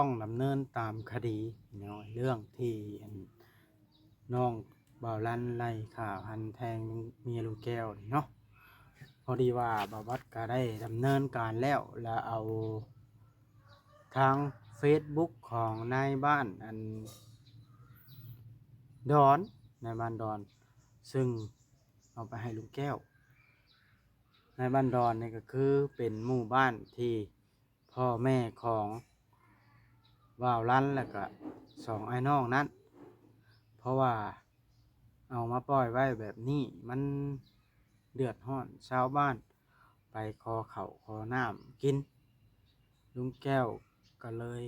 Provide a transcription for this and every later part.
ຕ້ອງດຳເນີນຕາມຄະດີເນາະ ເລື່ອງທີ່ອັນ ນ້ອງບ່າວລັນໄລ່ຂ້າຟັນແທງເມຍລຸງແກ້ວນີ້ເນາະ. ພໍດີວ່າບ່າວບັດກໍໄດ້ດຳເນີນການແລ້ວ ແລ້ວເອົາທາງເຟສບຸກຂອງນາຍບ້ານອັນ ດອນ ນາຍບ້ານດອນ ຊຶ່ງເອົາໄປໃຫ້ລຸງແກ້ວ. ນາຍບ້ານດອນນີ້ກໍຄືເປັນໝູ່ບ້ານທີ່ ພໍ່ແມ່ຂອງບ່າວລັນ ແລ້ວກະສອງອ້າຍນ້ອງນັ້ນ ເພາະວ່າເອົາມາປ່ອຍໄວ້ແບບນີ້ ມັນເດືອດຮ້ອນຊາວບ້ານ ໄປຂໍເຂົ້າຂໍນ້ຳກິນ ລຸງແກ້ວກໍເລີຍ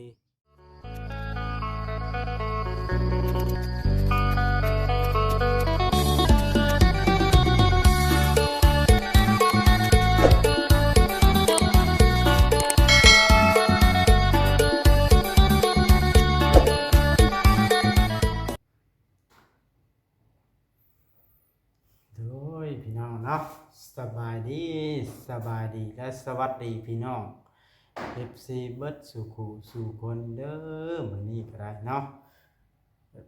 ໂດຍ ພີ່ນ້ອງເນາະ ສະບາຍດີ ສະບາຍດີ ແລະ ສະຫວັດດີພີ່ນ້ອງ ເອັຟຊີ ເບິດສູ່ຄູ່ສູ່ຄົນເດີ. ມື້ນີ້ກໍໄດ້ເນາະ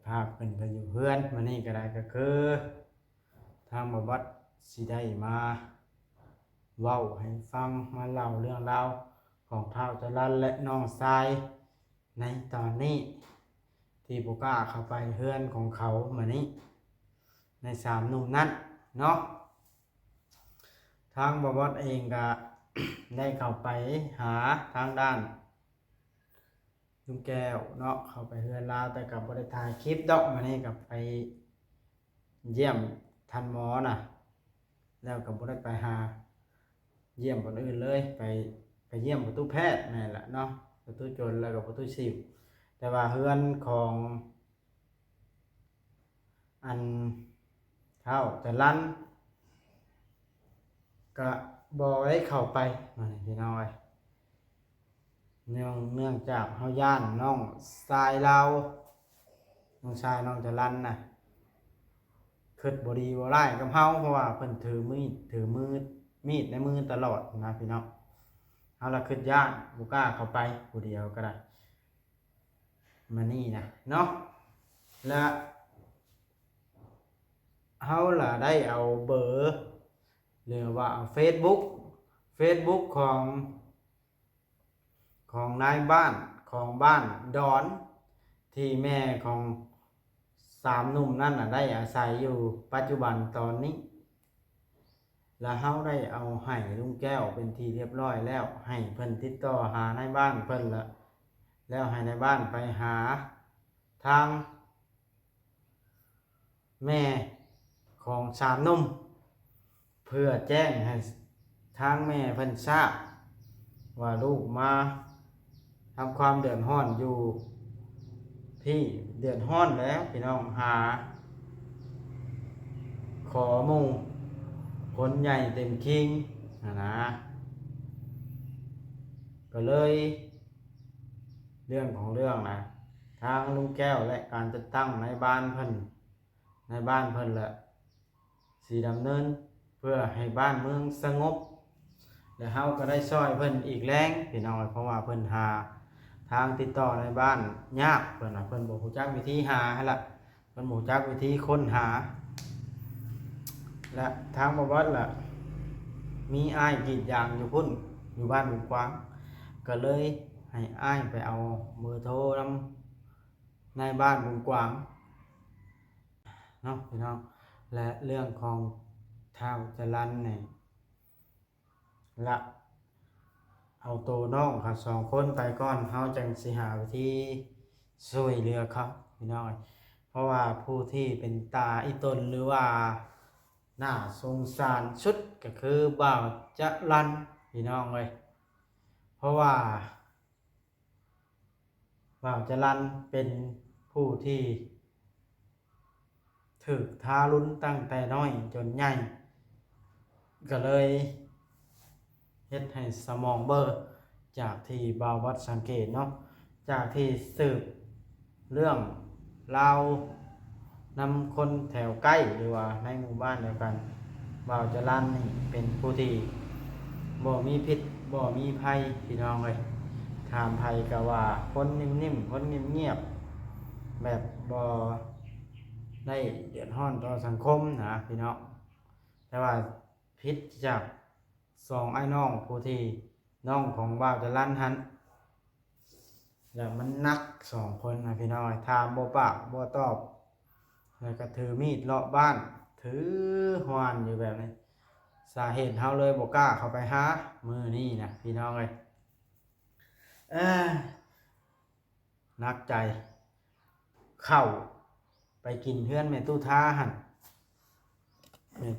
ພາກັນໄປຢູ່ເຮືອນ ມື້ນີ້ກໍໄດ້ ກໍຄືທາງບ່າວບັດຊິໄດ້ມາເວົ້າໃຫ້ຟັງ ມາເລົ່າເລື່ອງລາວຂອງທ້າວຈະລັນ ແລະ ນ້ອງຊາຍ ໃນຕອນນີ້ ທີ່ບໍ່ກ້າເຂົ້າໄປເຮືອນຂອງເຂົາມື້ນີ້ ໃນສາມໜຸ່ມນັ້ນເນາະ. ທາງບ່າວບັດເອງກະໄດ້ເຂົ້າໄປຫາທາງດ້ານລຸງແກ້ວເນາະ ເຂົ້າໄປເຮືອນລາວ ແຕ່ກະບໍ່ໄດ້ຖ່າຍຄລິບດອກ. ມື້ນີ້ກະໄປຢ້ຽມທ່ານໝໍນະ ແລ້ວກໍບໍ່ໄດ້ໄປຫາຢ້ຽມບ່ອນອື່ນເລີຍ ໄປ ໄປຢ້ຽມປະຕູແພດນັ້ນແຫຼະເນາະ ປະຕູຊົນ ແລ້ວກໍປະຕູສິວ. ແຕ່ວ່າເຮືອນຂອງອັນທ້າວຈະລັນ ກະບໍ່ໄດ້ເຂົ້າໄປ ພີ່ນ້ອງເອີຍ. ເນື່ອງ ເນື່ອງຈາກເຮົາຢ້ານນ້ອງຊາຍລາວ ນ້ອງຊາຍນ້ອງຈະລັນນະ ຄິດບໍ່ດີບໍ່ຮ້າຍກັບເຮົາ ເພາະວ່າເພິ່ນຖືມີດ ຖືມື ມີດໃນມືຕະຫຼອດນະພີ່ນ້ອງ. ເຮົາລະຄິດຢ້ານ ບໍ່ກ້າເຂົ້າໄປຜູ້ດຽວກໍໄດ້ ມື້ນີ້ນະເນາະ. ແລະ ເຮົາລະໄດ້ເອົາເບີ ຫຼືວ່າເອົາເຟສບຸກ ເຟສບຸກຂອງ ຂອງນາຍບ້ານຂອງບ້ານດອນ ທີ່ແມ່ຂອງສາມໜຸ່ມນັ້ນນະ ໄດ້ອາໄສຢູ່ປັດຈຸບັນຕອນນີ້ ແລະ ເຮົາໄດ້ເອົາໃຫ້ລຸງແກ້ວເປັນທີ່ຮຽບຮ້ອຍແລ້ວ ໃຫ້ເພິ່ນຕິດຕໍ່ຫານາຍບ້ານເພິ່ນລະ ແລ້ວໃຫ້ນາຍບ້ານໄປຫາທາງ ແມ່ຂອງສາມໜຸ່ມ ເພື່ອແຈ້ງໃຫ້ທາງແມ່ເພິ່ນຊາບວ່າລູກມາທຳຄວາມເດືອດຮ້ອນຢູ່ພີ້ ເດືອດຮ້ອນແລ້ວພີ່ນ້ອງ ຫາຂໍໝູ່ຄົນໃຫຍ່ເຕັມຄີງຫັ້ນນະ. ກໍເລີຍ ເລື່ອງຂອງເລື່ອງນະ ທາງລຸງແກ້ວ ແລະ ການຈັດຕັ້ງນາຍບ້ານເພິ່ນ ນາຍບ້ານເພິ່ນລະຊິດຳເນີນເພື່ອໃຫ້ບ້ານເມືອງສະຫງົບ ແລະ ເຮົາກໍໄດ້ຊ່ອຍເພິ່ນອີກແຮງພີ່ນ້ອງ ເພາະວ່າເພິ່ນຫາທາງຕິດຕໍ່ນາຍບ້ານຍາກ ເພິ່ນນະ ເພິ່ນບໍ່ຮູ້ຈັກວິທີຫາຫັ້ນລະ ເພິ່ນບໍ່ຮູ້ຈັກວິທີຄົ້ນຫາ ແລະ ທາງບ່າວບັດລະມີອ້າຍກຣີດຢາງຢູ່ພຸ້ນ ຢູ່ບ້ານບຸງກວາງ ກໍເລີຍໃຫ້ອ້າຍໄປເອົາເບີໂທນຳ ໃນບ້ານບຸງກວາງເນາະພີ່ນ້ອງ. ແລະ ເລື່ອງຂອງທ້າວຈະລັນນີ້ ລະເອົາໂຕນ້ອງເຂົາສອງຄົນໄປກ່ອນ ເຮົາຈັ່ງຊິຫາວິທີຊ່ວຍເຫຼືອເຂົາພີ່ນ້ອງ. ເພາະວ່າຜູ້ທີ່ເປັນຕາອີ່ຕົນ ຫຼືວ່າໜ້າສົງສານສຸດ ກໍຄືບ່າວຈະລັນພີ່ນ້ອງເອີຍ. ເພາະວ່າ ບ່າວຈະລັນເປັນຜູ້ທີ່ຖືກທາລຸນຕັ້ງແຕ່ນ້ອຍຈົນໃຫຍ່ ກໍເລີຍເຮັດໃຫ້ສະໝອງເບີ ຈາກທີ່ບ່າວບັດສັງເກດເນາະ ຈາກທີ່ສືບເລື່ອງລາວ ນຳຄົນແຖວໃກ້ ຫຼືວ່າໃນໝູ່ບ້ານດຽວກັນ, ບ່າວຈະລັນນີ້ເປັນຜູ້ທີ່ບໍ່ມີພິດບໍ່ມີໄພພີ່ນ້ອງເອີຍ. ແຖ ຖາມໃຜກໍວ່າຄົນນິ່ມໆ ຄົນງຽບໆ ແບບບໍ່ໄດ້ເດືອດຮ້ອນຕໍ່ສັງຄົມນະພີ່ນ້ອງ. ແຕ່ວ່າຜິດຈາກສອງອ້າຍນ້ອງຜູ້ທີ່ ນ້ອງຂອງບ່າວຈະລັນຫັ້ນ ແລ້ວມັນໜັກສອງຄົນນະພີ່ນ້ອງເອີຍ. ຖາມບໍ່ປາກບໍ່ຕອບ ແລ້ວກໍຖືມີດເລາະບ້ານ ຖືຫວ່ານຢູ່ແບບນີ້. ສາເຫດເຮົາເລີຍບໍ່ກ້າເຂົ້າໄປຫາມື້ນີ້ນະພີ່ນ້ອງເອີຍ. ເອີ ໜັກໃຈ. ເຂົ້າໄປກິນເຮືອນແມ່ຕູ້ທາຫັ້ນ ແມ່ນ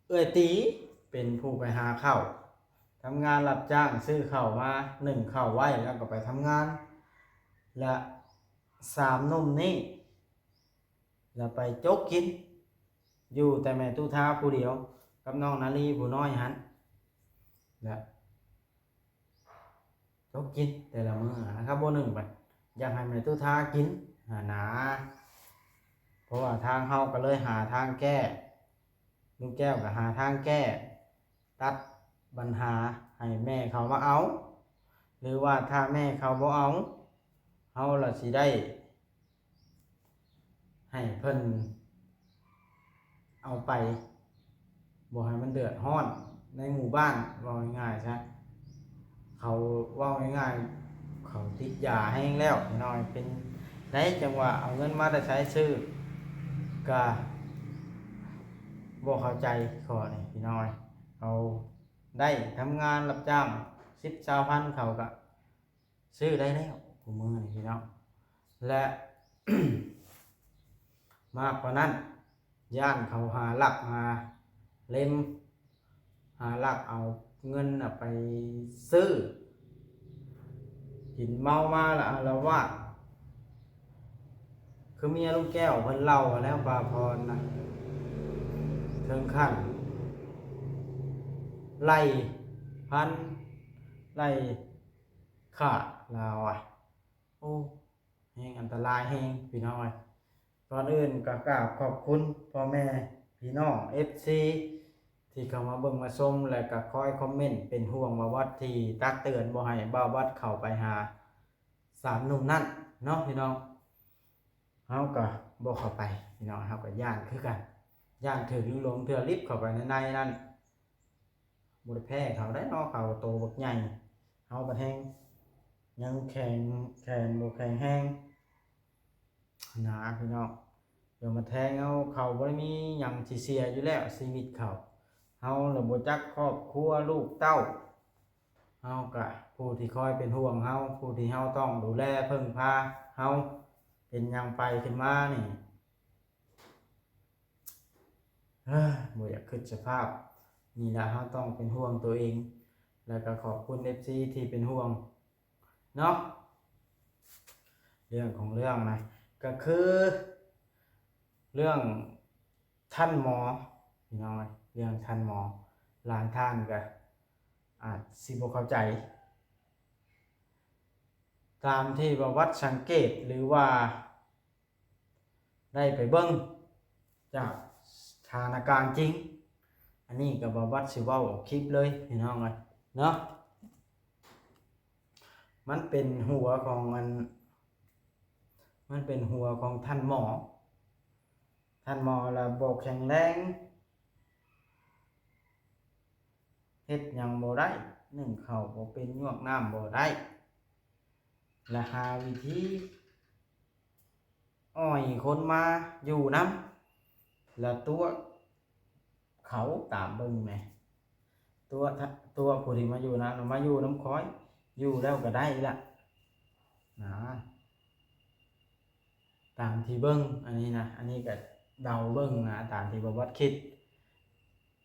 ເອື້ອຍຕີເປັນຜູ້ໄປຫາເຂົ້າ ທຳງານຮັບຈ້າງຊື້ເຂົ້າມາ ໜຶ້ງເຂົ້າໄວ້ ແລ້ວກໍໄປທຳງານ. ແລະ ສາມໜຸ່ມນີ້ ລະໄປຈົກກິນ ຢູ່ແຕ່ແມ່ຕູ້ທາຜູ້ດຽວ ກັບນ້ອງນາລີຜູ້ນ້ອຍຫັ້ນ ລະຈົກກິນແຕ່ລະມື້ນະ. ຄັນບໍ່ໜຶ້ງໄປ ຢາກໃຫ້ແມ່ຕູ້ທາກິນຫັ້ນນາ. ເພາະວ່າທາງເຮົາກໍເລີຍຫາທາງແກ້ ລຸງແກ້ວກໍຫາທາງແກ້ ຕັດບັນຫາໃຫ້ແມ່ເຂົາມາເອົາ ຫຼືວ່າຖ້າແມ່ເຂົາບໍ່ເອົາ ເຮົາລະຊິໄດ້ ໃຫ້ເພິ່ນເອົາໄປ ບໍ່ໃຫ້ມັນເດືອດຮ້ອນໃນໝູ່ບ້ານ ເວົ້າງ່າຍໆຊະ. ເຂົາ ເວົ້າງ່າຍໆ ເຂົາຕິດຢາແຮງແລ້ວພີ່ນ້ອງ. ເປັນໃດຈັ່ງວ່າເອົາເງິນມາແຕ່ໃສຊື້ ກະບໍ່ເຂົ້າໃຈຂໍ້ນີ້ພີ່ນ້ອງ. ເຂົາໄດ້ທຳງານຮັບຈ້າງສິບ ຊາວພັນ ເຂົາກະ ຊື້ໄດ້ແລ້ວຄູ່ມື້ນີ້ພີ່ນ້ອງ. ແລະ ມາກກວ່ານັ້ນ ຢ້ານເຂົາຫາລັກຫາເລັມ ຫາລັກເອົາເງິນນະໄປຊື້ກິນ ເມົາມາລະອາລະວາດ ຄືເມຍລຸງແກ້ວເພິ່ນເລົ່າຫັ້ນແຫຼະ ປ້າພອນນະ ເຖິງຂັ້ນໄລ່ຟັນ ໄລ່ ຂ້າລາວອະ. ໂອ້ ແຮງອັນຕະລາຍແຮງພີ່ນ້ອງເອີຍ. ກ່ອນອື່ນກໍກາບຂອບຄຸນພໍ່ແມ່ພີ່ນ້ອງ ເອັຟຊີ ທີ່ເຂົ້າມາເບິ່ງມາຊົມ ແລະກໍຄອຍຄອມເມັນເປັນຫ່ວງບ່າວວັດ ທີ່ຕັກເຕືອນບໍ່ໃຫ້ບ່າວວັດເຂົ້າໄປຫາສາມໜຸ່ມນັ້ນເນາະພີ່ນ້ອງ. ເຮົາກໍບໍ່ເຂົ້າໄປພີ່ນ້ອງ ເຮົາກໍຢ້ານຄືກັນ ຢ້ານຖືກລິວຫຼົງເທື່ອລິບເຂົ້າໄປໃນໃນນັ້ນ. ບໍ່ໄດ້ແພ້ເຂົາໄດ໋ເນາະ ເຂົາໂຕບັກໃຫຍ່ ເຮົາບັດແຮງຍັງແຂງ ແຂນບໍ່ແຂງແຮງນາພີ່ນ້ອງ. ຢ່າມາແທງເຮົາ ເຂົາບໍ່ໄດ້ມີຫຍັງຊິເສຍຢູ່ແລ້ວ ຊີວິດເຂົາ ເຮົາລະບໍ່ຈັກຄອບຄົວລູກເຕົ້າ. ເຮົາກະຜູ້ທີ່ຄອຍເປັນຫ່ວງເຮົາ ຜູ້ທີ່ເຮົາຕ້ອງດູແລເພິ່ງພາເຮົາ ເປັນຫຍັງໄປຂຶ້ນມານີ້ ເອີ ບໍ່ຢາກຄິດສະພາບນີ້ລະ. ເຮົາຕ້ອງເປັນຫ່ວງຕົວເອງ ແລ້ວກໍຂອບຄຸນເອັຟຊີທີ່ເປັນຫ່ວງເນາະ. ເລື່ອງຂອງເລື່ອງນະ ກໍຄືເລື່ອງທ່ານໝໍ ພີ່ນ້ອງເອີຍ ເລື່ອງທ່ານໝໍ ຫຼາຍທ່ານກໍອາດຊິບໍ່ເຂົ້າໃຈ ຕາມທີ່ປະຫວັດສັງເກດ ຫຼືວ່າ ໄດ້ໄປເບິ່ງຈາກສະຖານະການຈິງ. ອັນນີ້ກໍບ່າວວັດຊິເວົ້າອອກຄລິບເລີຍພີ່ນ້ອງເອີຍເນາະ. ມັນເປັນຫົວຂອງອັນ ມັນເປັນຫົວຂອງທ່ານໝໍ. ທ່ານໝໍລະບໍ່ແຂງແຮງ ເຮັດຫຍັງບໍ່ໄດ້ ໜຶ້ງເຂົ້າບໍ່ເປັນ ຍວກນ້ຳບໍ່ໄດ້ ລະຫາວິທີ ອ້ອຍຄົນມາຢູ່ນຳ ລະຕົວະເຂົາຕາມເບິ່ງແດ່ ຕົວະ ຕົວະຜູ້ທີ່ມາຢູ່ນຳ ມາຢູ່ນຳຂ້ອຍ ຢູ່ແລ້ວກໍໄດ້ລະນະ ຕາມທີ່ເບິ່ງ ອັນນີ້ນະ ອັນນີ້ກໍເດົາເບິ່ງນະ ຕາມທີ່ບ່າວວັດຄິດ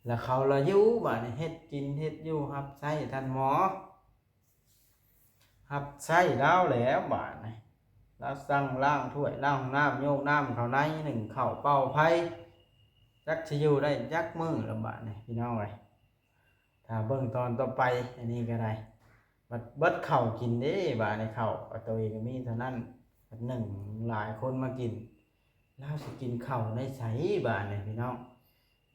ລະເຂົາລະຢູ່ ບາດນີ້ເຮັດກິນເຮັດຢູ່ ຮັບໃຊ້ທ່ານໝໍ ຮັບໃຊ້ລາວແລ້ວບາດນີ້ ລາວສັ່ງລ້າງຖ້ວຍລ້າງນ້ຳ ໂຍກນ້ຳເຂົ້າໃນ ໜຶ້ງເຂົ້າເປົ່າໄຟ ຈັກຊິຢູ່ໄດ້ຈັກມື້ລະບາດນີ້ ພີ່ນ້ອງເອີຍ. ຖ້າເບິ່ງຕອນຕໍ່ໄປ ອັນນີ້ກໍໄດ້ ບັດເບິດເຂົ້າກິນເດ້ ບາດນີ້ເຂົ້າຕົວເອງກໍມີເທົ່ານັ້ນ ບັດໜຶ້ງຫຼາຍຄົນມາກິນ ລາວຊິກິນເຂົ້າໃນໃສບາດນີ້ ພີ່ນ້ອງ?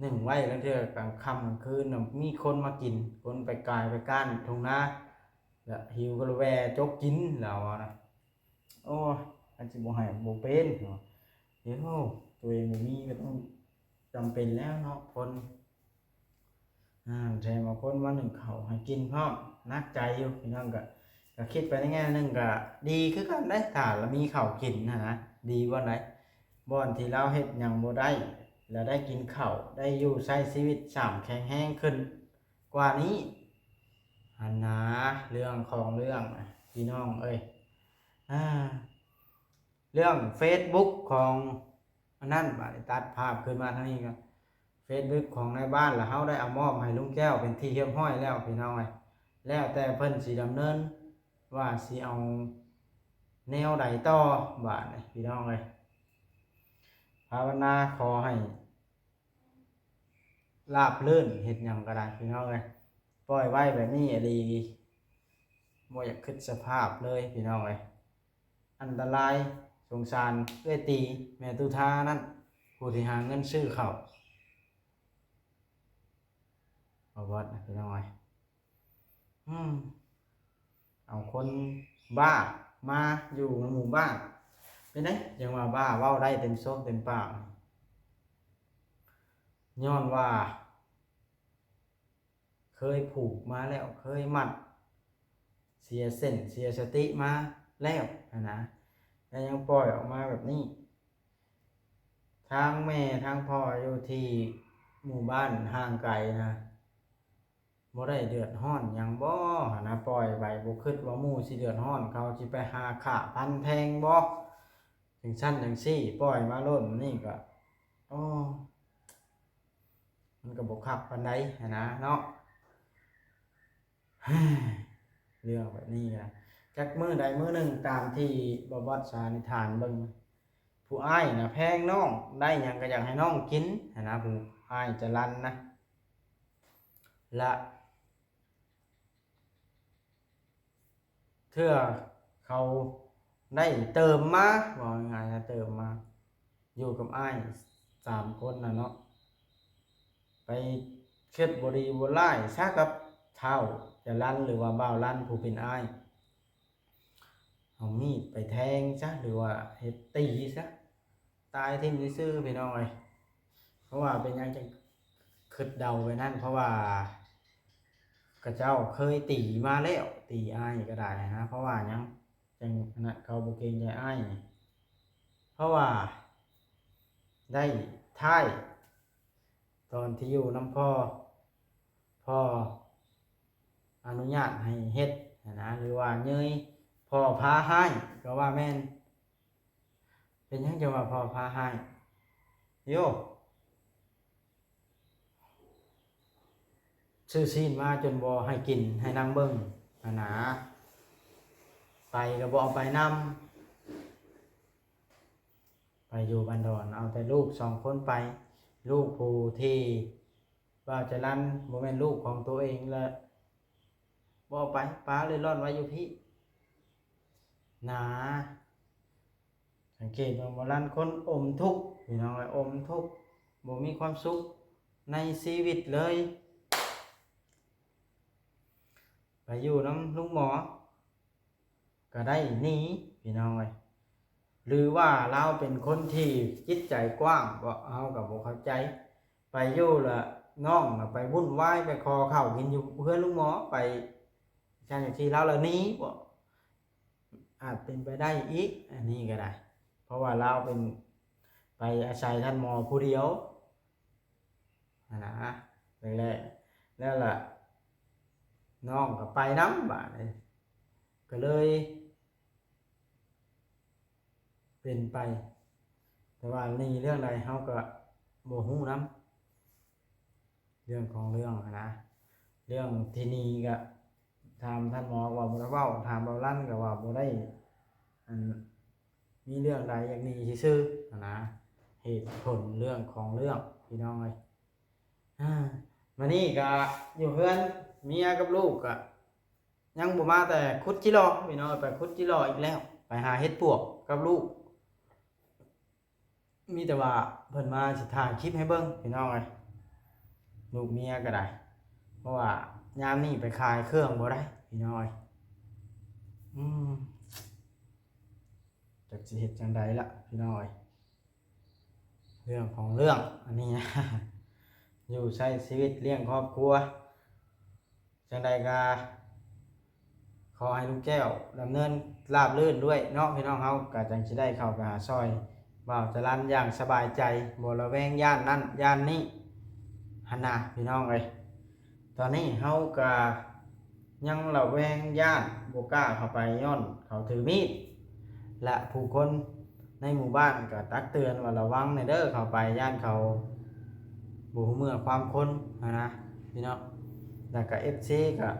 ໜຶ້ງໄວ້ ລາງເທື່ອກາງຄ່ຳກາງຄືນນະ ມີຄົນມາກິນ ຄົນໄປກາຍໄປກ້ານທົ່ງນາ ລະຫິວກໍລະແວ່ຈົກກິນ ລາວວ່ານະ. ໂອ້ຍ ຄັນຊິບໍ່ໃຫ້ບໍ່ເປັນ ເນາະ. ໂອ້ ໂຕເອງບໍ່ມີກໍຕ້ອງຈຳເປັນແລ້ວເນາະ ຄົນ ອ່າ ແຖມເອົາຄົນມາໜຶ້ງເຂົ້າໃຫ້ກິນພ້ອມ ໜັກໃຈຢູ່ພີ່ນ້ອງ. ກະ ກະຄິດໄປໃນແງ່ໜຶ່ງກະດີຄືກັນເດ້ ຖ້າລະມີເຂົ້າກິນຫັ້ນນະ ດີບ່ອນໃດ ບ່ອນທີ່ລາວເຮັດຫຍັງບໍ່ໄດ້ ລະໄດ້ກິນເຂົ້າ ໄດ້ຢູ່ໃຊ້ຊີວິດຊ້ຳແຂງແຮງຂຶ້ນກວ່ານີ້ຫັ້ນນາ. ເລື່ອງຂອງເລື່ອງນະ ພີ່ນ້ອງເອີຍ ອ່າ ເລື່ອງເຟສບຸກຂອງອັນນັ້ນ ບາດນີ້ຕັດພາບຂຶ້ນມາທາງນີ້ກໍ ເຟສບຸກຂອງນາຍບ້ານ ລະເຮົາໄດ້ເອົາມອບໃຫ້ລຸງແກ້ວເປັນທີ່ຮຽບຮ້ອຍແລ້ວພີ່ນ້ອງເອີຍ. ແລ້ວແຕ່ເພິ່ນຊິດຳເນີນວ່າຊິເອົາແນວໃດຕໍ່ ບາດນີ້ພີ່ນ້ອງເອີຍ. ພາວະນາຂໍໃຫ້ລາບລື່ນ ເຮັດຫຍັງກໍໄດ້ພີ່ນ້ອງເອີຍ. ປ່ອຍໄວ້ແບບນີ້ອີ່ຫຼີ ບໍ່ຢາກຄິດສະພາບເລີຍພີ່ນ້ອງເອີຍ. ອັນຕະລາຍ ສົງສານເອື້ອຍຕີ ແມ່ຕຸທານັ້ນ ຜູ້ທີ່ຫາເງິນຊື້ເຂົ້າ ບໍ່ບອດນະພີ່ນ້ອງເອີຍ. ອືມ ເອົາຄົນບ້າມາຢູ່ໃນໝູ່ບ້ານ ເປັນໃດຈັ່ງວ່າບ້າ ເວົ້າໄດ້ເຕັມໂຊກເຕັມປາກ ຍ້ອນວ່າ ເຄີຍຜູກມາແລ້ວ ເຄີຍມັດ ເສຍເສັ້ນເສຍສະຕິມາແລ້ວຫັ້ນນະ ແລ້ວຍັງປ່ອຍອອກມາແບບນີ້. ທາງແມ່ທາງພໍ່ຢູ່ທີ່ໝູ່ບ້ານຫ່າງໄກນະ ບໍ່ໄດ້ເດືອດຮ້ອນຫຍັງບໍຫັ້ນນະ ປ່ອຍໄປ ບໍ່ຄິດວ່າໝູ່ຊິເດືອດຮ້ອນ ເຂົາຊິໄປຫາຂ້າຟັນແທງບໍ ຈັ່ງຊັ້ນຈັ່ງຊີ້ ປ່ອຍມາໂລດ. ນີ້ກໍ ໂອ້ ມັນກໍບໍ່ຄັກປານໃດຫັ້ນນະເນາະ. ເລື່ອງແບບນີ້ນະ ຈັກມື້ໃດມື້ໜຶ່ງ ຕາມທີ່ບໍ່ບອດສັນນິຖານເບິ່ງ ຜູ້ອ້າຍນະແພງນ້ອງ ໄດ້ຫຍັງກໍຢາກໃຫ້ນ້ອງກິນຫັ້ນນະ ຜູ້ອ້າຍຈະລັນນະ ລະ ເທື່ອເຂົາໄດ້ເຕີມມາ ເວົ້າງ່າຍໆ ເຕີມມາ ຢູ່ກັບອ້າຍສາມຄົນນະເນາະ ໄປຄິດບໍ່ດີບໍ່ຮ້າຍຊະກັບທ້າວຈະລັນ ຫຼືວ່າບ່າວລັນຜູ້ເປັນອ້າຍ ເອົາມີດໄປແທງຊະ ຫຼືວ່າເຮັດຕີຊະ ຕາຍຖິ້ມຊື່ໆ ພີ່ນ້ອງເອີຍ. ເພາະວ່າເປັນຫຍັງຈັ່ງຄິດເດົາໄປນັ້ນ ເພາະວ່າເຂົາເຈົ້າເຄີຍຕີມາແລ້ວ ຕີອ້າຍກໍໄດ້ນະ. ເພາະວ່າຫຍັງຈັ່ງອັນນັ້ນ ເຂົາບໍ່ເກງໃຈອ້າຍນີ້ ເພາະວ່າໄດ້ທ້າຍ ຕອນທີ່ຢູ່ນຳພໍ່ ພໍ່ອະນຸຍາດໃຫ້ເຮັດຫັ້ນນະ ຫຼືວ່າເຍີ້ຍພໍ່ພາຮ້າຍກໍວ່າແມ່ນ. ເປັນຫຍັງຈັ່ງວ່າພໍ່ພາຮ້າຍ? ໂຢ ຊື້ຊີ້ນມາຈົນບໍ່ໃຫ້ກິນໃຫ້ນາງເບິ່ງຫັ້ນນະ ໄປກໍບໍ່ເອົາໄປນຳ. ໄປຢູ່ບ້ານດອນ ເອົາແຕ່ລູກສອງຄົນໄປ ລູກຜູ້ທີ່ບ່າວຈະລັນ ບໍ່ແມ່ນລູກຂອງໂຕເອງ ແລະ ບໍ່ເອົາໄປ ປາເລີ້ນລ່ອນໄວ້ຢູ່ພີ້ນາ. ສັງເກດເບິ່ງ ບ່າວລັນຄົນອົມທຸກ ພີ່ນ້ອງເອີຍ ອົມທຸກ ບໍ່ມີຄວາມສຸກໃນຊີວິດເລີຍ. ໄປຢູ່ນຳລຸງໝໍ ກໍໄດ້ໜີ ພີ່ນ້ອງເອີຍ ຫຼືວ່າລາວເປັນຄົນທີ່ຈິດໃຈກວ້າງບໍ ເຮົາກໍບໍ່ເຂົ້າໃຈ. ໄປຢູ່ລະນ້ອງລະໄປວຸ້ນວາຍ ໄປຂໍເຂົ້າກິນຢູ່ເຮືອນລຸງໝໍ ໄປຊັ້ນຈັ່ງຊີ້ ລາວລະໜີບໍ ອາດເປັນໄປໄດ້ອີກ ອັນນີ້ກໍໄດ້ ເພາະວ່າລາວເປັນ ໄປອາໄສທ່ານໝໍຜູ້ດຽວຫັ້ນນະ ແລກໆ ແລ້ວລະນ້ອງກໍໄປນຳ ບາດນີ້ກໍເລີຍເປັນໄປ. ແຕ່ວ່າໜີເລື່ອງໃດເຮົາກໍບໍ່ຮູ້ນຳ ເລື່ອງຂອງເລື່ອງຫັ້ນນະ ເລື່ອງທີ່ໜີກໍ ຖາມທ່ານໝໍກໍວ່າບໍ່ໄດ້ເວົ້າ ຖາມບ່າວລັນກໍວ່າບໍ່ໄດ້ ອັນ ມີເລື່ອງໃດ ຢາກໜີຊື່ໆຫັ້ນນະ ເຫດຜົນເລື່ອງຂອງເລື່ອງ ພີ່ນ້ອງເອີຍ. ອາ ມານີ້ກໍຢູ່ເຮືອນ ເມຍກັບລູກກໍຍັງບໍ່ມາ ແຕ່ຂຸດຈິຫຼໍ່ ພີ່ນ້ອງເອີຍ ໄປຂຸດຈິຫຼໍ່ອີກແລ້ວ ໄປຫາເຫັດປວກກັບລູກ. ມີແຕ່ວ່າເພິ່ນມາຊິຖ່າຍຄລິບໃຫ້ເບິ່ງ ພີ່ນ້ອງເອີຍ ລູກເມຍກໍໄດ້ ເພາະວ່າຍາມນີ້ໄປຂາຍເຄື່ອງບໍ່ໄດ້ ພີ່ນ້ອງເອີຍ. ອືມ ຈັກຊິເຮັດຈັ່ງໃດລະພີ່ນ້ອງເອີຍ ເລື່ອງຂອງເລື່ອງອັນນີ້ ຢູ່ໃຊ້ຊີວິດລ້ຽງຄອບຄົວ ຈັ່ງໃດກໍຂໍໃຫ້ລຸງແກ້ວດຳເນີນລາບລື່ນດ້ວຍເນາະ ພີ່ນ້ອງເຮົາກໍຈັ່ງຊິໄດ້ເຂົ້າໄປຫາຊ່ອຍບ່າວຈະລັນຢ່າງສະບາຍໃຈ ບໍ່ລະແວງຢ້ານນັ້ນຢ້ານນີ້ຫັ້ນນະ ພີ່ນ້ອງເອີຍ. ຕອນນີ້ເຮົາກະຍັງລະແວງຢ້ານ ບໍ່ກ້າເຂົ້າໄປ ຍ້ອນເຂົາຖືມີດ ແລະ ຜູ້ຄົນໃນໝູ່ບ້ານກະຕັກເຕືອນວ່າ ລະວັງແດ່ເດີ ເຂົ້າໄປຢ້ານເຂົາບໍ່ຮູ້ເມື່ອຄວາມຄົນຫັ້ນນະ ພີ່ນ້ອງ. ແລະກະເອັຟຊີກະ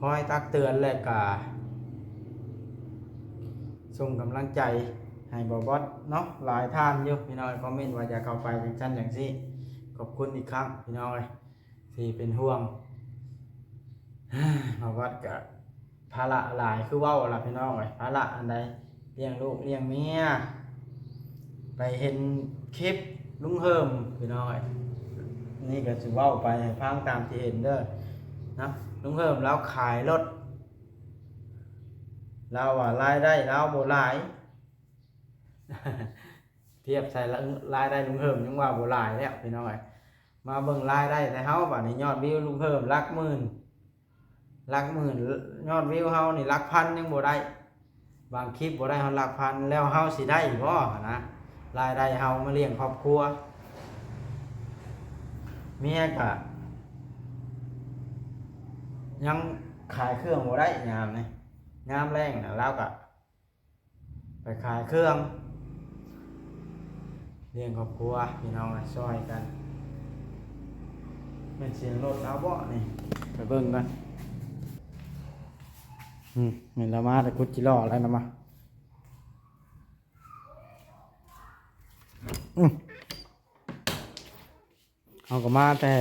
ຄອຍຕັກເຕືອນ ແລະກະສົ່ງກຳລັງໃຈໃຫ້ບ່າວບອດເນາະ ຫຼາຍທ່ານຢູ່ ພີ່ນ້ອງ ຄອມເມັນວ່າຢາກເຂົ້າໄປຈັ່ງຊັ້ນຈັ່ງຊີ້. ຂອບຄຸນອີກຄັ້ງ ພີ່ນ້ອງເອີຍ ທີ່ເປັນຫ່ວງ. ມາວັດກະພາລະຫຼາຍ ຄືເວົ້າລະພີ່ນ້ອງເອີຍ ພາລະອັນໃດ ລ້ຽງລູກລ້ຽງເມຍ. ໄປເຫັນຄລິບລຸງເຮີມພີ່ນ້ອງເອີຍ ນີ້ກະຊິເວົ້າໄປໃຫ້ຟັງຕາມທີ່ເຫັນເດີນະ. ລຸງເຮີມລາວຂາຍລົດ ລາວວ່າລາຍໄດ້ລາວບໍ່ຫຼາຍ ທຽບໃສ່ລາຍໄດ້ລຸງເຮີມຍັງວ່າບໍ່ຫຼາຍແລ້ວພີ່ນ້ອງເອີຍ. ມາເບິ່ງລາຍໄດ້ແຕ່ເຮົາ ບາດນີ້ຍອດວິວລຸງເຮີມຫຼັກໝື່ນ ຫຼັກໝື່ນ ຍອດວິວເຮົານີ້ຫຼັກພັນຍັງບໍ່ໄດ້ ບາງຄລິບບໍ່ໄດ້ຮອດຫຼັກພັນ ແລ້ວເຮົາຊິໄດ້ບໍ່ຫັ້ນນະ ລາຍໄດ້ເຮົາມາລ້ຽງຄອບຄົວ. ເມຍກະຍັງຂາຍເຄື່ອງບໍ່ໄດ້ຍາມນີ້ ຍາມແລງນະ ລາວກະ ໄປຂາຍເຄື່ອງ ລ້ຽງຄອບຄົວ ພີ່ນ້ອງ ຊ່ອຍກັນ. ແມ່ນສຽງລົດລາວບໍ່ນີ້ ໄປເບິ່ງກັນ. ອືມ ແມ່ນລາວມາແຕ່ກຸດຈິລໍແລ້ວນະມາ. ອືມ ເຮົາກໍມາແຕ່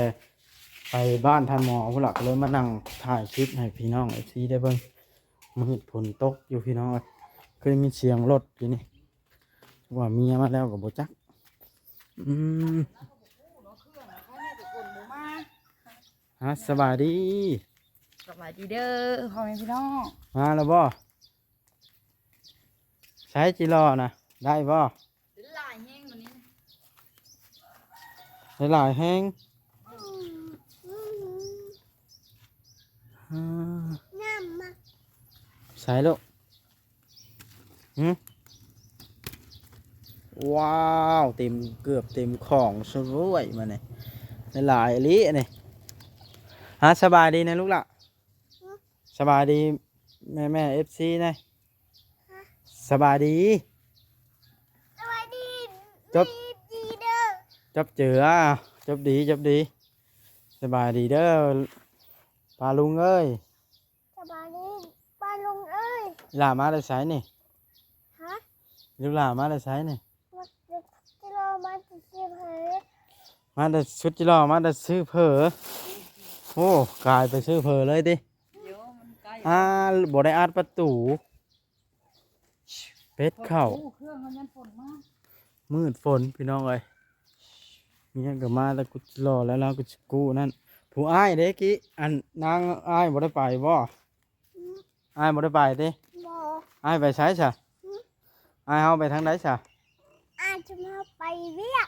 ໄປບ້ານທ່ານໝໍພຸ້ນລະ ກໍເລີຍມານັ່ງຖ່າຍຄລິບໃຫ້ພີ່ນ້ອງເອັຟຊີໄດ້ເບິ່ງ. ມືດຝົນຕົກຢູ່ພີ່ນ້ອງເອີຍ ຄືໄດ້ຍິນສຽງລົດຢູ່ນີ້ ວ່າເມຍມາແລ້ວກໍບໍ່ຈັກ. ອືມ ຮະ ສະບາຍດີ ສະບາຍດີເດີພໍ່ແມ່ພີ່ນ້ອງ. ມາແລ້ວບໍ່? ໃຊ້ຈິລໍນະ ໄດ້ບໍ່? ຫຼາຍແຮງມື້ນີ້ນະ ຫຼາຍແຮງ. ອືມ ງາມມາກ ໃສ່ລູກ. ຫື ວ້າວ ເຕັມ ເກືອບເຕັມຂອງຊະດ້ວຍ ມານີ້ ຫຼາຍອີ່ຫຼີອັນນີ້. ຫາ ສະບາຍດີນະລູກຫຼ້າ. ສະບາຍດີແມ່ໆ ເອັຟຊີແດ່. ສະບາຍດີ ສະບາຍດີ ຈົບ ເອັຟຊີເດີ ຈົບເຈີ ຈົບດີ ຈົບດີ. ສະບາຍດີເດີປ້າລຸງເອີຍ. ສະບາຍດີປ້າລຸງເອີຍ. ອີ່ຫຼ້າມາແຕ່ໃສນີ້? ຮະ? ລູກຫຼ້າມາແຕ່ໃສນີ້? ມາແຕ່ຊຸດຈິລໍ ມາແຕ່ຊື້ເຜີ ມາແຕ່ຊຸດຈິລໍ ມາແຕ່ຊື້ເຜີ. ໂອ້ ກາຍໄປຊື້ເຜີເລີຍຕິ? ໂຍ ມັນໃກ້ ອ່າ ບໍ່ໄດ້ອັດປະຕູ ເປັດເຂົ້າ ເຄື່ອງມັນຍັງຝົນມາ ມືດຝົນພີ່ນ້ອງເອີຍ. ເມຍກໍມາແຕ່ກຸດລໍ ແລ້ວລາວກໍຊິກູ້ນັ້ນ. ຜູ້ອ້າຍເດ້ກີ້ ອັນນາງ ອ້າຍບໍ່ໄດ້ໄປບໍ່? ອ້າຍບໍ່ໄດ້ໄປຕິ? ບໍ່. ອ້າຍໄປໃສຊະ? ອ້າຍເຮົາໄປທາງໃດຊະ? ອ້າຍຈະມາໄປວຽກ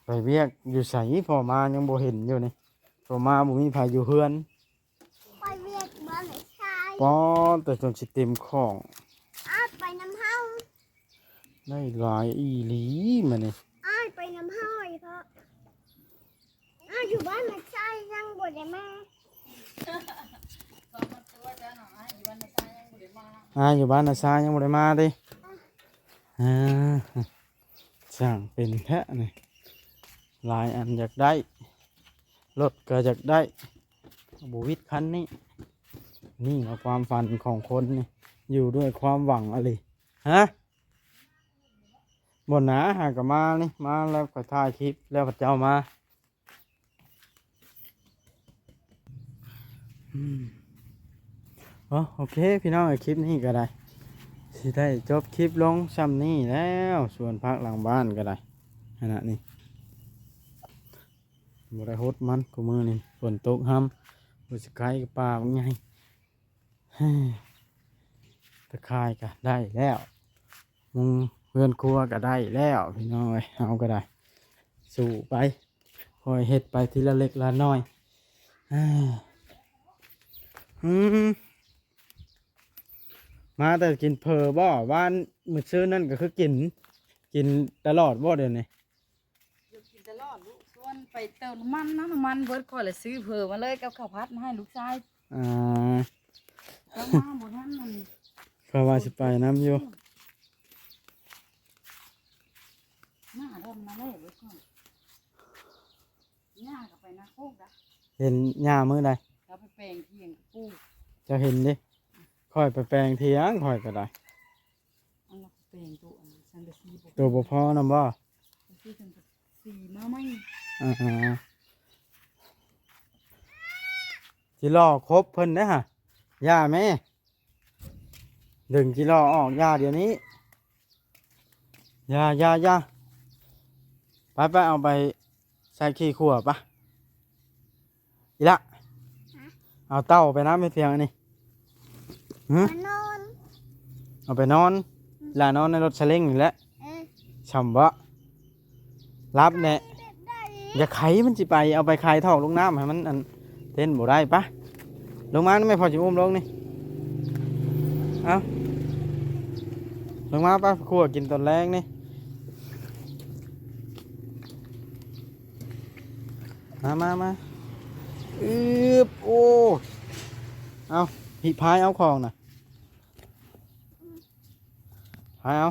ໄປວຽກຢູ່ໃສ? ພໍ່ມາຍັງບໍ່ເຫັນຢູ່ນີ້ ພໍ່ມາບໍ່ມີໃຜຢູ່ເຮືອນ. ໄປວຽກບ້ານນາຊາຍ ປ້ອ ແຕ່ຈົນຊິເຕັມຂອງ. ອ້າຍໄປນຳເຮົາ ໄດ້ຫຼາຍອີ່ຫຼີມື້ນີ້ ອ້າຍໄປນຳເຮົາ ເພາະອ້າຍຢູ່ບ້ານນາຊາຍຍັງບໍ່ໄດ້ມາ. ອ້າຍຢູ່ບ້ານນາຊາຍຍັງບໍ່ໄດ້ມາຕິ? ອ່າ ຊ່າງເປັນແທ້ນີ້ ຫຼາຍອັນຢາກໄດ້ ລົດກໍຢາກໄດ້ ບໍ່ວິດຄັນນີ້. ນີ້ລະຄວາມຝັນຂອງຄົນນີ້ ຢູ່ດ້ວຍຄວາມຫວັງອີ່ຫຼີ. ຮະ? ບໍ່ນາ ຫາກໍມານີ້ ມາແລ້ວຂ້ອຍຖ່າຍຄລິບແລ້ວເຂົາເຈົ້າມາ. ອືມ ໂອ ໂອເຄພີ່ນ້ອງເອີຍ ຄລິບນີ້ກໍໄດ້ ຊິໄດ້ຈົບຄລິບລົງຊ່ຳນີ້ແລ້ວ. ສວນຜັກຫຼັງບ້ານກໍໄດ້ ຂະນະນີ້ ບໍ່ໄດ້ຫົດມັນ ຄູ່ມື້ນີ້ຝົນຕົກຮຳ ບໍ່ຊິໄກກັບປ່າບັກໃຫຍ່. ເຮີ້ຍ ຂາຍກໍໄດ້ແລ້ວ ມຸງເຮືອນຄົວກໍໄດ້ແລ້ວ ພີ່ນ້ອງເອີຍ. ເຮົາກໍໄດ້ສູ້ໄປ ຄ່ອຍເຮັດໄປທີລະເລັກລະນ້ອຍ. ອາ ອືມ ມາແຕ່ກິນເຝີບໍ່? ວານມື້ຊືນນັ້ນກໍຄືກິນ ກິນຕະຫຼອດບໍ່ດຽວນີ້? ຢູ່ກິນຕະຫຼອດລູກ ຊວນໄປເຕີມນ້ຳມັນນະ ນ້ຳມັນເບິດ ຂ້ອຍລະຊື້ເຝີມາເລີຍກັບເຂົ້າຜັດມາໃຫ້ລູກຊາຍ. ອາ ເຈົ້າມາບໍ່ທັນນັ້ນ ຂ້ອຍວ່າຊິໄປນຳຢູ່. ມາດອນມາແລ້ວເບິດກ່ອນ ຍ່າກໍໄປນາໂຄກດະ. ເຫັນຍ່າມື້ໃດ? ລາວໄປແປງຖຽງປູກ. ເຈົ້າເຫັນເດ້ ຂ້ອຍໄປແປງຖຽງຂ້ອຍກໍໄດ້. ອັນລະແປງໂຕອັນສັງກະສີບໍ່ ໂຕບໍ່ພໍນຳບໍ່? ຊື້ສັງກະສີມາໃໝ່. ອາ ຈິລໍຄົບເພິ່ນເດ້ຫະ. ຢ່າແມ່ ດຶງຈີລໍອອກ ຢ່າດຽວນີ້ ຢ່າ ຢ່າ ຢ່າ. ໄປ ໄປ ເອົາໄປໃສ່ຂີ້ຂົວປະ. ອີ່ຫຼະ ເອົາເຕົ້າໄປນຳ ເຮັດພຽງອັນນີ້. ຫື ມານອນ ເອົາໄປນອນ. ອີ່ຫຼະນອນໃນລົດສະເລັງນີ້ແຫຼະ. ເອີ ຊ່ຳບໍ່? ລັບແນ່ ຢ່າໄຂ ມັນຊິໄປ ເອົາໄປໄຂຖອກລົງນ້ຳໃຫ້ມັນອັນເຕັ້ນບໍ່ໄດ້. ປະ ລົງມານຳແມ່ ພໍ່ຊິອຸ້ມລົງນີ້. ເອົາ ລົງມາ ໄປ ຂົ້ວກິນຕອນແລງນີ້. ມາ ມາ ມາ ອືບ ໂອ້ ເອົາ ຫິພາຍເອົາຂອງນະ ພາຍເອົາ.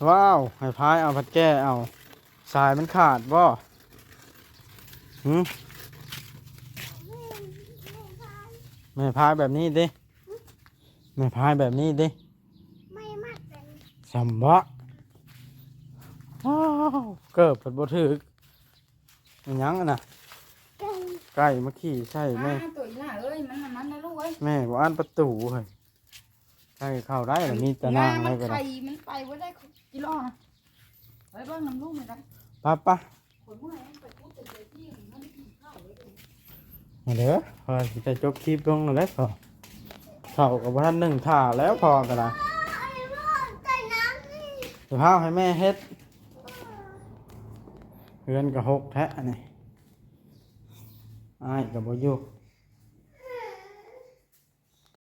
ວ້າວ ໃຫ້ພາຍເອົາ ພັດແກ້ເອົາ ສາຍມັນຂາດບໍ່? ຫື ແມ່ພາຍແບບນີ້ຕິ ແມ່ພາຍແບບນີ້ຕິ ແມ່ມັກເປັນ ຊ່ຳບໍ່? ວ້າວ ເກີບພັດບໍ່ຖືກ. ອີຫຍັງຫັ້ນນະ? ໄກ່ ໄກ່ມາຂີ້ໃສ່ແມ່. ອ້າ ໂຕອີ່ຫຼ້າເອີຍ ມັນ ມັນນະລູກເອີຍ ແມ່ບໍ່ອັນປະຕູເຮີ້ຍ. ໃສ່ເຂົ້າໄດ້ລະ ມີແຕ່ນາງໄວ້ກໍໄດ້. ມັນໄປບໍ່ໄດ້ ກິໂລນະ ໄປເບິ່ງນຳລູກແມ່ໄດ້. ປະ ປະ ຂ້ອຍເມື່ອຍ ມັນໄປປຸດແຕ່ເທີ່ຍງ ມັນໄດ້ກິນເຂົ້າເລີຍ. ມາເດີ ຂ້ອຍຊິໄດ້ຈົບຄລິບລົງແລ້ວເດ້. ເຂົ້າກໍບໍ່ທັນໜຶ້ງ ຖ້າແລ້ວພໍ່ກໍໄດ້. ເອົາໃສ່ນ້ຳນີ້ ຊິພາໃຫ້ແມ່ເຮັດ. ເຮືອນກໍຮົກແທ້ອັນນີ້ ອ້າຍກໍບໍ່ຢູ່.